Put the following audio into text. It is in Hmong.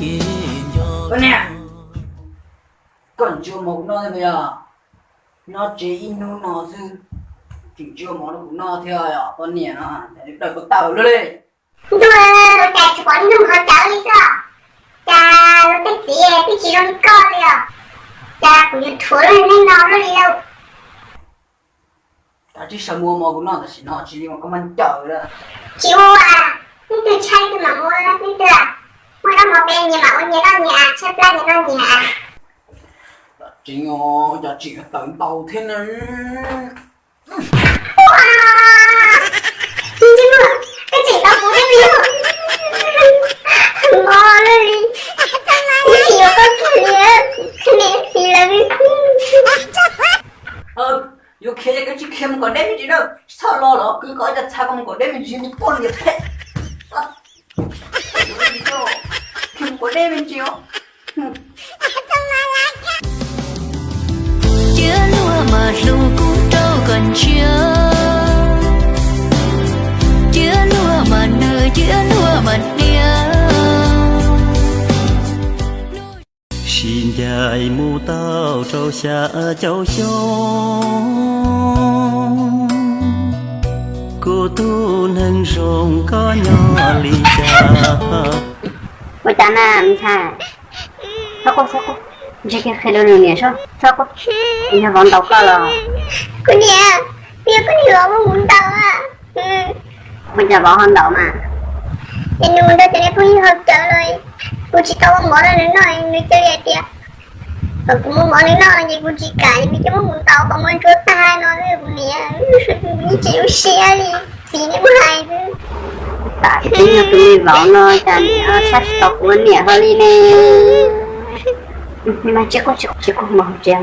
Poj niam, koj tsis ua mov kuv noj thiab yog? Nyob tsev ib hnub no xwb, tseem tsis ua mov rau kuv noj thiab yog? Poj niam no, daws ko taw luaj li. Ntuj, cas tsis pom ntuj ho cawv li xwb os? Cas luag tej txiv twb tsis zoo li koj li os? Cas kuv yuav dhuav luag neej no luaj li lauj? Kav tsij sawv mus ua mov kuv noj tam sim no, tsis li mas koj muab cawm lawm. Tsis ua, leej twg tshaib leej twg mam ua, leej twg muaj zaub mov pes nyias mam ua nyias noj nyias, tshaib plab nyias noj nyias. Tseem cov tseem tawv ntau thiab na. Koj tseem tau kuv thiab li. Mov luaj li, ib txhis yuav koj kiag li, niam txiv lawv. Yuav khiav ces koj tsis khiav mus kom deb me ntsis na, tsis txhob los los kwv kom cov txha ko mus kom deb me ntsis, niag poj niam phem. Khiav mus kom deb me ntsis os. Cia luag mas hlub kuv rau kom ntsiag, cia luag mas nws, cia luag mas hnia. Sib ncaim mus tau rau xya caum xyoo, kuv tus neeg zoo koj nyob li cas? Ua cas na me ntxhais? Txhob quaj, txhob quaj, ntshe kiag qhia rau nws niam saib, txhob quaj. Yog vauv ntaus koj los? Kuv niam, yog koj niam los muab kuv ntaus. Ua cas vauv ho ntaus mas? Ces nws mus nrog cov niag phooj ywg haus cawv los, kuv tsis tau ua mov rau nws noj, nws cia li hais tias kom kuv muab mov nws noj no ces kuv tsis kam, nws cia muab kuv ntaus kom muab ntsuab tag no, kuv niam, kuv yeej tsis zoo siab li, txiv neb muab hais xwb. Tam sim no tus me vauv no cas nws saib tsis tau kuv niam hlo li ne. Tsis quaj, tsis quaj, mus hauv tsev.